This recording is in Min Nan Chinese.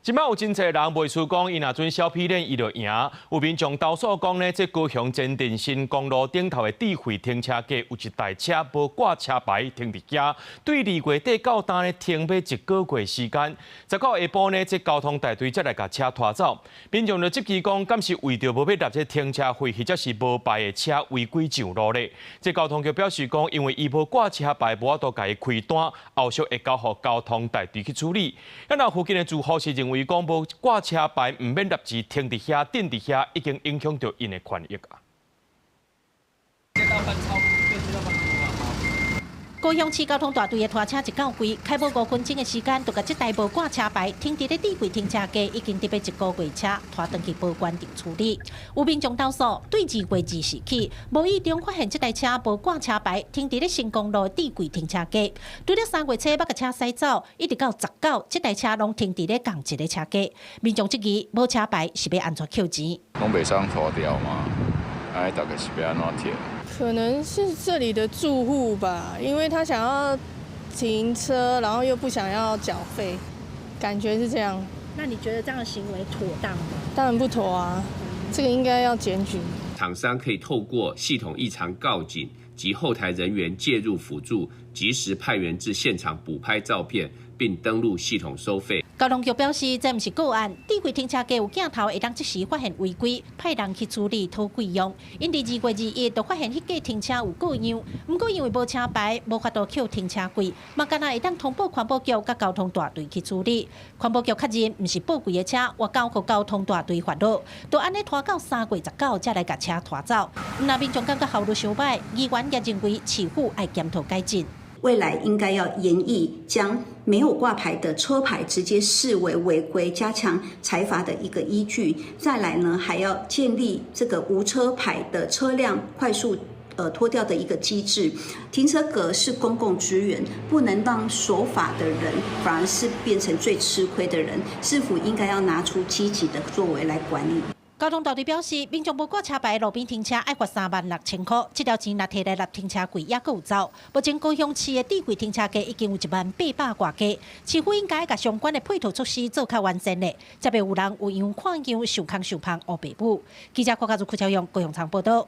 這擺有真濟人袂輸講，伊若準小皮鏈，伊就贏。有民眾投訴講呢，這高雄前鎮新公路頂頭的智慧停車格有一台車無掛車牌停佇遐，對2月底到今呢停欲一個月時間。19下晡呢，這交通大隊才來共車拖走。民眾就質疑講，敢是為著無欲納這停車費，或者是無牌的車違規上路咧？這交通局表示講，因為伊無掛車牌，無法度共伊開單，後續會交予交通大隊去處理。啊，若附近的住戶是認為講無掛車牌，毋免納錢停佇遐、等佇遐，已經影響著𪜶的權益啊。 高雄市交通大隊的拖車一到位，開無5分鐘的時間，就共這台無掛車牌停佇咧智慧停車格，已經佇欲一個月車拖轉去保管場處理。有民眾投訴，對2月20時起，無意中發現這台車無掛車牌停佇咧新公路智慧停車格，拄著3月初欲共車駛走，一直到19，這台車攏停佇咧仝一个車格。民眾質疑無車牌是欲按怎扣錢？攏袂使拖掉嗎？按呢逐家是欲按怎停？可能是這裡的住戶吧，因為他想要停車，然後又不想要繳費，感覺是這樣。那你覺得這樣的行為妥當嗎？當然不妥啊，這個應該要檢舉。廠商可以透過系統異常告警及後台人員介入輔助，及時派員至現場補拍照片，並登錄系統收費。交通局表示，這毋是個案，智慧停車格有鏡頭會當即時發現違規，派人去處理討費用。𪜶佇2月21就發現彼架停車有過樣，毋過因為無車牌，無法度扣停車費，嘛干焦會當通報環保局佮交通大隊去處理。環保局確認毋是報櫃的車，會交予交通大隊罰落，就按呢拖到3月19才來共車拖走。毋但民眾感覺效率傷䆀，議員也認為市府愛檢討改進。未來應該要研議將沒有掛牌的車牌直接視為違規，加強裁罰的一個依據。再來呢，還要建立這個無車牌的車輛快速拖吊的一個機制。停車格是公共資源，不能讓守法的人反而是變成最吃虧的人。市府應該要拿出積極的作為來管理。交通大隊表示，民眾無掛車牌路邊停車愛罰36,000箍，這條錢若提來納停車費猶閣有走。目前高雄市的智慧停車格已經有10,800外家，市府應該共相關的配套措施做較完善的，才袂有人有樣看樣受空受芳烏白舞。記者郭家如、柯超勇高雄場報道。